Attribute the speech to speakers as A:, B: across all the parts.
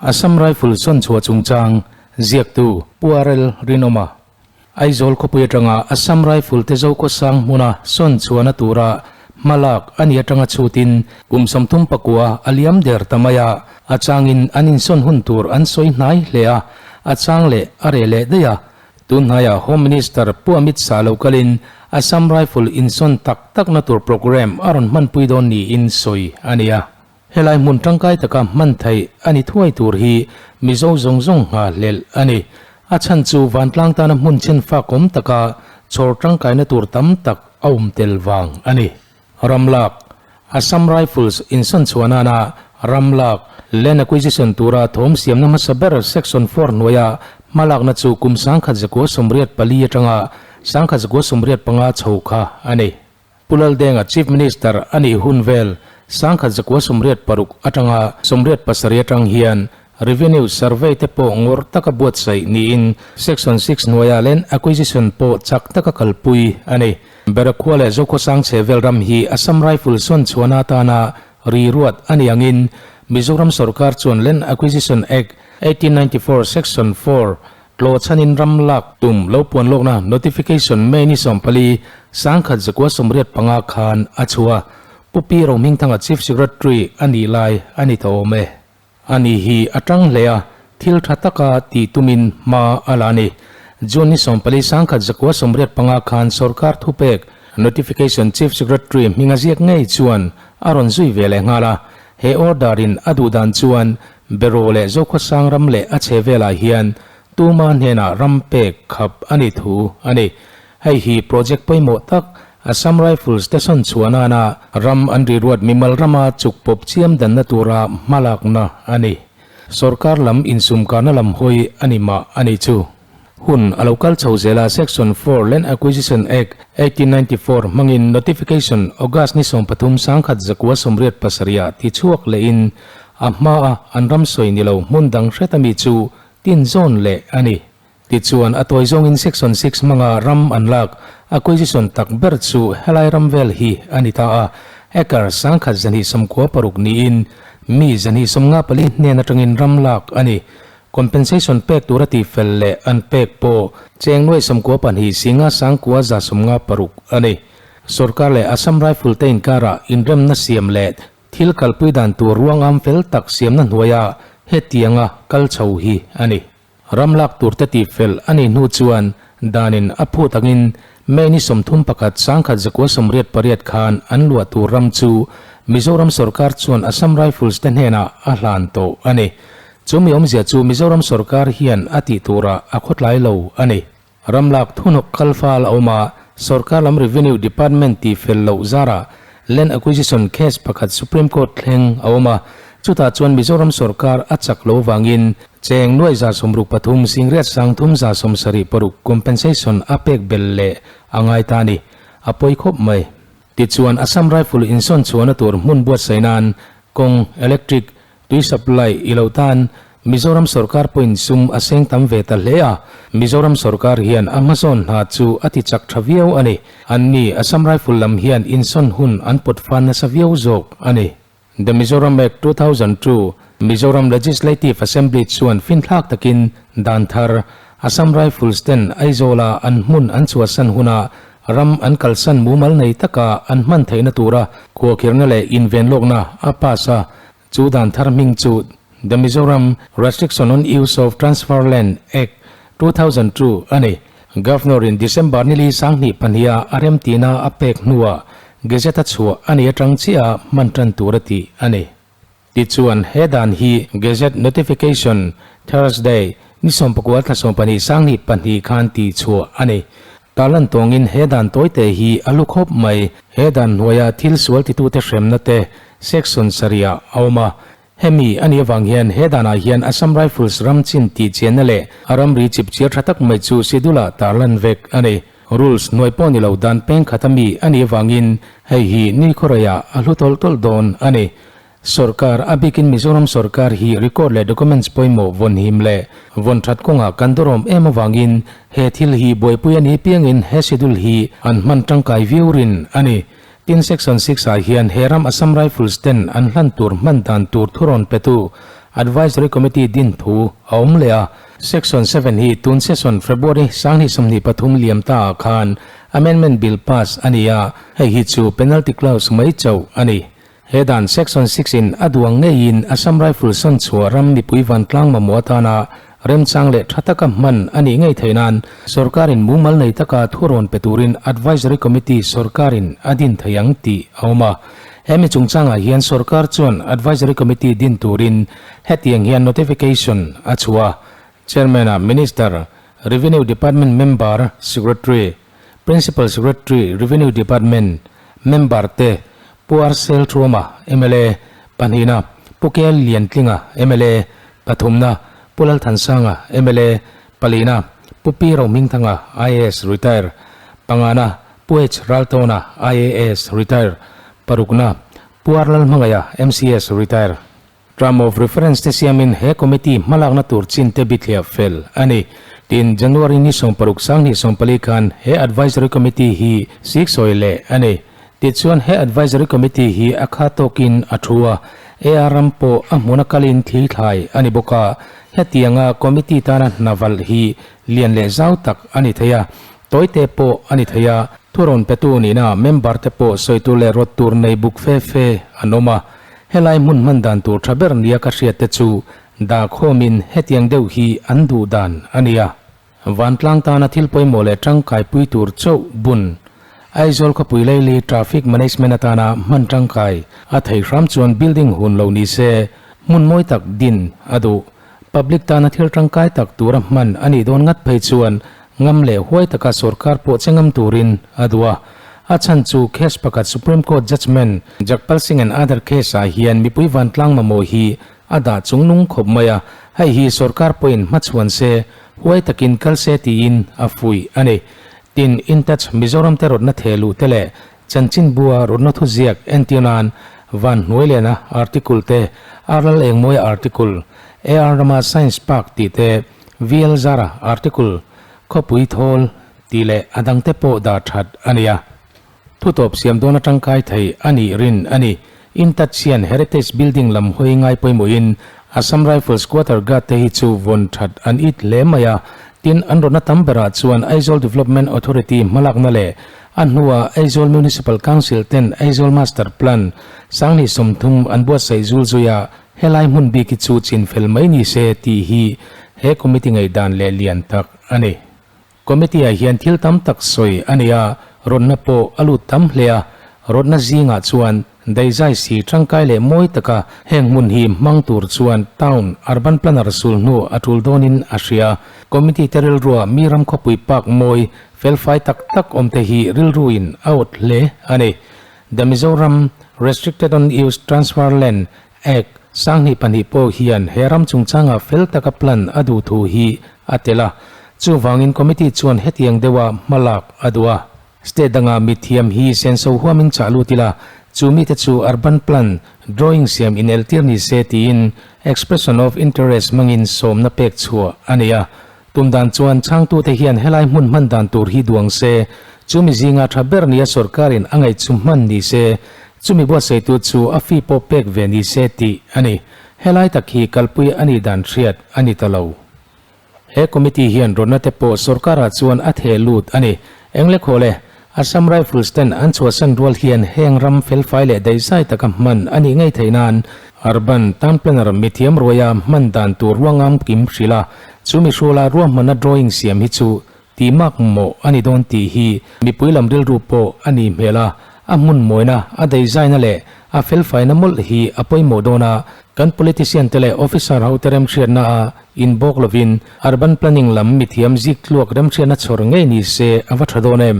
A: Assam Rifle sawn chhuah chungchang ziaktu Pu RL Rinawma, Aizawl khawpui atanga Assam Rifle te Zokhawsang hmuna sawn chhuahna tura hmalak a ni atanga chhutin kum 39 a liam der ta mai a, a changin an insawn hun tur an sawi hnai hle a, a chang leh a reh leh daih a. Tun hnaiah Home Minister Pu Amit Shah lo kalin Assam Rifle insawn tak takna tur programme a rawn hmanpui dawn niin sawi a ni a. Helai hmun tangkai taka hman theih a ni thuai tur hi Mizo zawng zawng nghahhlelh a ni. A chhan chu vantlang tana hmun chen fakawm taka chhawr tangkaina tur tam tak a awm tel vang a ni. Ramlak, Assam Rifles insawn chhuah nana Ramlak Land Acquisition tura thawm siamna hmasa ber Section 4 hnuaia hmalakna chu kum 1984 atanga 1985 chho kha a ni. Pu Laldenga Chief Minister a nih hun vel 1986 atanga 87 atang hian Revenue Survey te pawh ngawrh taka buatsaih niin Section 6 hnuaia Land Acquisition pawh chak taka kalpui a ni. Berakhua leh Zokhawsang chhehvel ram hi Assam Rifle sawn chhuahna atana ri ruat a ni angin Mizoram sorkar chuan Land Acquisition Act, 1894 Section 4 Tlaw chhanin ram lak tum lo puan lawkna notification May ni 14, 1985 khan a chhuah a, Pu Pi Rohmingthanga Chief Secretary a nih lai a ni ta awm e. Ani hi a tang hle a, thil tha taka tih tumin hma a la a ni. June ni 14, 1985 khan sorkar thupek notification Chief Secretary hminga ziak ngei chuan a rawn zui ve leh nghal a, he order in a duh dan chuan Beraw leh Zokhawsang ram leh a chhe velah hian tuma hnenah ram pek khap a ni thu a ni. Hei hi project pawimawh tak Assam Rifles te sawn chhuah nana ram an riruat mimal rama chuk pawp chiam danna tura hmalakna a ni. Sorkar lam insumkarna lam hawi a ni mah a ni chu. Hun a lo kal chho zel a, Section 4 Land Acquisition Act, 1894 hmangin Notification August ni 13 1987 ah ti chhuak lehin a hmaa an ram sawi ni lo hmun dang hret ami chu tin zawn leh a ni. Tichuan a tawi zawngin Section 6 hmanga ram an lak acquisition tak ber chu helai ram vel hi a ni ta a, acre 1296 niin mi 254 hnen atangin ram lak a ni. Compensation pek tura tih fel leh an pek pawh cheng nuai 92 singa sangkua 56 a ni. Sorkar leh Assam Rifle te inkarah inremna siam leh thil kalpui dan tur ruangam fel tak siamna hnuaia hetianga kal chho hi a ni. Ram lak tur te tih fel a nih hnu chuan danin a phut angin May ni 31 1988 khan an luah tur ram chu Mizoram sorkar chuan Assam Rifles te hnenah a hlan tawh a ni. Chumi awmzia chu Mizoram sorkar hian a tih turah a khawtlai lo a ni. Ramlak thunawk kal fal a awm a, sorkar lam Revenue Department tih fel loh zarah Land Acquisition case pakhat Supreme Court thleng a awm a, chutah chuan Mizoram sorkar a chak lo vangin cheng nuai 63 singriat 376 compensation a pek belh leh a ngai ta a ni. A pawi khawp mai. Tichuan Assam Rifle insawn chhuahna tur hmun buatsaih nan kawng, electric, Tui supply i lo tan Mizoram sorkar pawhin sum a seng tam ve ta hle a, Mizoram sorkar hian a hmazawn hna chu a ti chak tha viau a ni. An ni Assam Rifle lam hian insawn hun an pawt fan nasa viau zawk a ni. The Mizoram Act 2002, Mizoram Legislative Assembly chuan finthlak takin dan thar Assam Rifles ten Aizawla an hmun an chhuahsan huna ram an kalsan mumal nei taka an hman theihna tura khuahkhirhna leh invenlawkna a pass a, Chu dan thar hming chu The Mizoram Restriction on Use of Transfer Land Act, 2002 a ni. Governor in December nili 2002 a a remtihna a pek hnuah Gazette a chhuah a ni atang chiah a hman tan tur a tih a ni. Tichuan he dan hi Gazette Notification Thursday ni 19 thla 12 2002 khan tih chhuah a ni. Tarlan tawngin he dan tawite hi a lu khawp mai. He dan hnuaia thil sual titute hremna te Section sarihah a awm a. Hemi a nih avang hian he danah hian Assam Rifles ram chin tih chianna leh a ramri chip chiar tha tak mai chu Schedule-ah tarlan vek a ni. Rules hnuai pawh ni lo dan peng khat ami a nih avangin hei hi ni khawreiah a hlu tawlh tawlh dawn a ni. Sorkar, a bikin Mizoram sorkar hi record leh documents pawimawh vawn him leh vawn that kawngah kan dawrawm em avangin he thil hi buaipui a ni piangin he schedule hi an hman tangkai viau rin a ni. Tin Section 6 ah hian he ram Assam Rifles ten an hlan tur hman dan tur thurawn petu Advisory Committee din thu a awm leh a. Section 7 hi tun session February 2023 liam ta ah khan Amendment Bill pass a ni a, hei hi chu penalty clause mai chauh a ni. He dan Section 6 in a duang ngeiin Assam Rifle sawn chhuah ram mipui vantlang mamawh atana remchang leh tha taka hman a nih ngei theih nan sorkarin mumal nei taka thurawn pe turin Advisory Committee sorkarin a din thei ang tih a awm a. Hemi chungchangah hian sorkar chuan Advisory Committee din turin hetiang hian notification a chhuah a, Chairman-ah Minister, Revenue Department Member Secretary, Principal Secretary, Revenue Department, Member te, Pu Arsel Thuama, mla, pahnihna, Pu KL Liantlinga, mla, pathumna, Pu Lalthansanga, mla, palihna, Pu Pi Rohmingthanga, IAS, Retire, pangana, Pu H Raltawna, IAS, Retire, parukna, Pu R Lalhmangaia, MCS, Retire. Term of Reference te siamin he committee hmalakna tur chin te bithliah fel a ni. Tin, January ni 60 2040 khan he Advisory Committee hi siksawi leh a ni. Tichuan he Advisory Committee hi a kha tawkin a thu a, AR ram pawh a hmuna kalin thli thlai a ni bawk a. Hetianga committee tana hna valh hi lian leh zau tak a ni thei a, tawite pawh a ni thei a, thurawn petu nihna member te pawh sawi tur leh rawt tur nei buk fe fe an awm a. Helai hmun hman dan tur tha ber nia ka hriat te chu dah khawmin hetiang deuh hi an duh dan a nia. Vantlang tana thil pawimawh leh tangkai pui tur chauh bun. Aizawl khawpui leili traffic management atana hman tangkai a theih hram chuan building hun lo ni se hmun mawi tak din a duh. Public tana thil tangkai tak tura hman a nih dawn ngat phei chuan Ngam leh huai taka sorkar pawh che ngam turin a duh a. A chhan chu case pakhat Supreme Court judgement Jagpal Singh and other case ah hian mipui vantlang mamawh hi a dah chungnung khawp mai a, hei hi sorkar pawhin hmachhuan se, huai takin kal se tiin a fuih a ni. Tin, InTouch Mizoram te rawtna theh luh te leh chanchinbua rawtna thuziak entir nan Van Hnuailena article te, Arlal Engmawia article, AR Rama Science Park tih te, VL Zara article, Khawpui thawl tih leh a dangte pawh dah that a ni a. Thutawp siam dawn atangkai thei a nih rin a ni. Intouch hian Heritage Building lam hawi ngai pawimawhin Assam Rifles Quarter Guard te hi chu vawn that an it hle mai a. Tin, an rawtna tam berah chuan Aizawl Development Authority hmalakna leh a hnua Aizawl Municipal Council ten Aizawl Master Plan 2030 an buatsaih zul zui a, Helai hmun bik hi chu chin fel mai ni se tih hi he committee ngaihdan leh lian tak a ni. Committee ah hian thil tam tak sawi a nei a, rawtna pawh a lut tam hle a, rawtna zingah chuan daihzai si tangkai leh mawi taka heng hmun hi hmang tur chuan town urban planner sul hnu a tul dawnin a hria. Committee te rilrua mi ram khawpui park mawi felfai tak tak awm te hi rilruin a awt hle a ni. The Mizoram Restricted on Use Transfer Land Act 2002 pawh hian he ram chungchanga fel taka plan a duh thu hi a tel a. Chuvangin committee chuan hetiang deuha hmalak a duh a. State danga mithiam hi senso huamin chah lut ila, chu mite chu urban plan drawing siam ineltir ni se tiin expression of interest hmangin sawmna pek chhuah a nei a. Tum dan chuan chhangtute hian helai hmun hman dan tur hi duang se, chumi zinga tha ber nia sorkarin a ngaih chu hman ni se, chumi buatsaihtu chu a fee pawh pek ve ni se tih a ni. Helai tak hi kalpui a nih dan hriat a ni ta lo. He committee hian rawtna te pawh sorkarah chuan a theh lut a ni. Engle khawle, Assam Rifles ten an chhuahsan rual hian heng ram felfai leh daihzai taka hman a nih ngei theih nan Urban Town Planner mithiam ruaia hman dan tur ruangam kim hrilh a, chu mihrula ruahmanna drawing siam hi chu tih mak mawh a ni dawn tih hi mipui lam rilru pawh a nih hmel a, a hmun mawina, a daihzaina leh a felfaina mawlh hi a pawimawh dawn a, kan politician te leh officer hote remhriatna a inbawk lovin urban planning lam mithiam zik tluak remhriatna chhawr ngei ni se a va tha dawn em?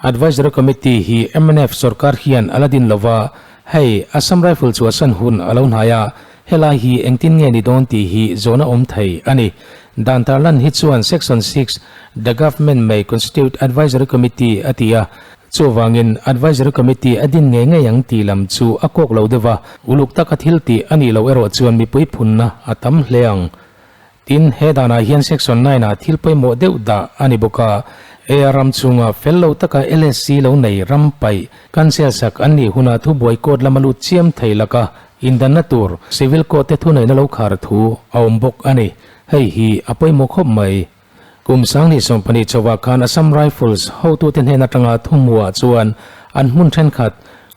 A: Advisory Committee hi mnf sorkar hian a la din lova, hei Assam Rifle chhuahsan hun a lo hnai a, helai hi engtin nge ni dawn tih hi zawhna awm thei a ni. Dan tarlan hi chuan Section 6, The Government may constitute Advisory Committee a ti a, Chuvangin, Advisory Committee a din ngei ngei ang tih lam chu a kawk lo deuh a, uluk taka thil tih a nih loh erawh chuan mipui phunna a tam hle ang. Tin, he danah hian Section 9 ah thil pawimawh deuh dah a ni bawk a, AR ram chhunga fel lo taka LSC lo nei ram paih cancel sak an nih hunah thubuai court lama lut chiam thei laka. indanna tur Civil Court te thuneihna lo khar thu a awm bawk a ni. Hei hi a pawimawh khawp mai. Kum 2020 chauhah khan Assam Rifles hotute hnen atanga thumhmuhah chuan an hmun thenkhat,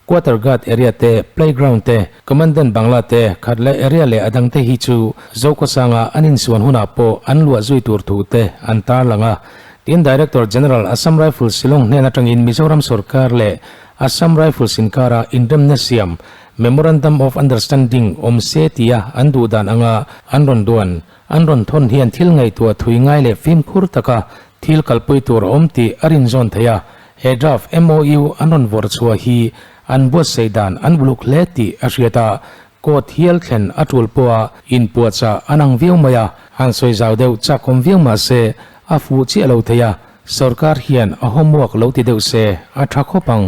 A: Quarter Guard area te, Playground te, Commandant Bangla te, Khatleh area leh a dangte hi chu Zokhawsanga an insuan hunah pawh an luah zui tur thu te an tarlang a. Tin, Director General Assam Rifles Shillong hnen atangin Mizoram sorkar leh Assam Rifles inkara inremna siam, Memorandum of Understanding, awm se tia an duh dan anga an rawn duan. An rawn thawn hian thil ngaihtuah thui ngai leh fimkhur taka thil kalpui tur a awm tih a rinzawn thei a, he draft MOU an rawn vawrh chhuah hi an buatsaih dan an uluk hle tih a hriat a, court hial thlen a tul pawha inpuahchah an ang viau mai a, han sawi zau deuh chakawm viau mah se a fuh chiah lo thei a, sorkar hian a homework lo ti deuh se a tha khawp ang.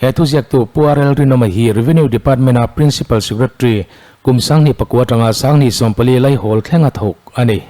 A: He thuziaktu Pu RL Rinawma hi Revenue Department-a Principal Secretary kum 2009 atanga 2014 laihawl thlenga thawk a ni.